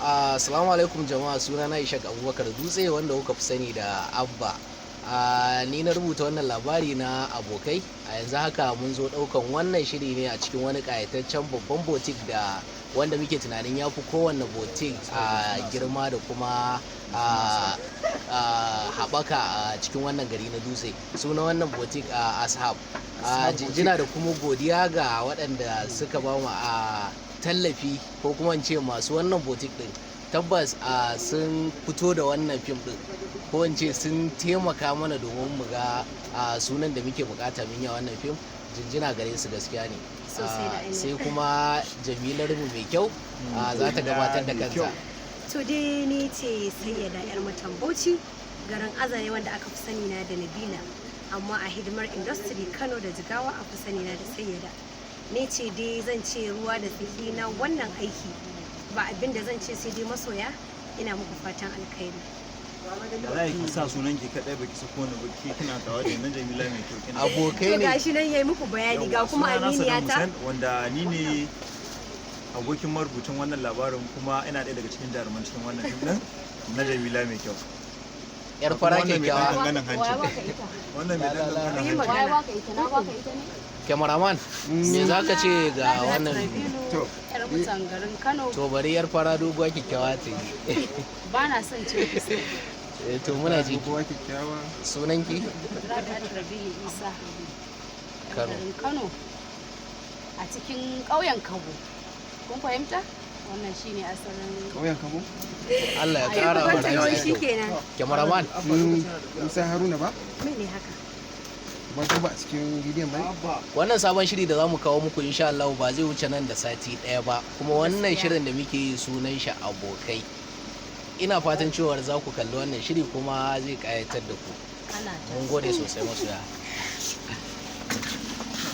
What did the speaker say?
Assalamu alaikum jama'a, suna na Ishaq Abubakar Dutse, wanda kuka fi sani da Abba. Ni na rubuta wannan labari na Abokai. A yanzu haka mun zo ɗaukan wannan shiri ne a cikin wani ƙayataccen babban boutique da wanda muke tunanin ya fi kowanne boutique a girma da kuma a haɓaka a cikin wannan gari na Dutse. Suna wannan boutique a Ashab. Jinjina da kuma godiya ga waɗanda suka ba mu a tallafi, ko kuma in ce masu wannan boutique din. Tabbas a sun fito da wannan fim din, ko in ce sun taimaka mana domin mu ga a sunan da muke bukata mun yi a wannan fim. Jinjina gare su, gaskiya ne. Sosai da ainihi. Sai kuma Jamilar mu mai kyau za ta gabatar da Mai kanta. kyau. To dai, ni ce Sayyada yar mutan Bauchi, garin Azare, wanda aka fi sani na da Nabila. Amma a hidimar industry Kano da Jigawa a fi sani na da Sayyada. Ni ce dai zan ce ruwa da tsaki na wannan aiki. Ba abin da zan ce sai dai masoya, ina muku fatan alkhairi. Da za ki sa sunan ki kadai, baki sako ni ba, ke kina tawa da na Jamila mai kyau kina. Abokai To ne. gashi nan yayi muku bayani, ga Yawwa, kuma sunana Saddam aminiya ta. Hussein, wanda ni ne abokin marubucin wannan labarin, kuma ina ɗaya daga cikin jaruman cikin wannan fim din na Jamila mai kyau. Yar fara Wannan mai ɗan kyakkyawa. ƙanƙanin hanci. Waya baka ita? Wannan mai ɗan La, la, la. ƙanƙanin Yi hanci. Waya magana. baka ita? Na baka ita ne? Cameraman, me za ka ce ga wannan? To, Yar mutan garin Kano. To bari yar fara doguwa kyakkyawa ta yi. Ba na son ce fuska. To muna ji. Kowa kyakkyawa. Sunanki? Rabi'atu Rabi'u Isa. Kano. Garin Kano. A cikin ƙauyen Kabo. Kun fahimta? Wannan shine asalin. Ƙauyen Kabo. Allah ya Ai, kara wa ku rayuwa shi kyau. kenan. Cameraman. Musa Haruna ba? Mene haka? Ba duba a cikin bidiyon ba ne? Wannan sabon shiri da zamu kawo muku, insha Allah ba zai wuce nan da sati ɗaya ba. Kuma wannan shirin da muke yi sunan shi Abokai. Ina fatan cewar za ku kalli wannan shiri kuma zai kayatar da ku. Ana ta. Mun gode sosai masoya.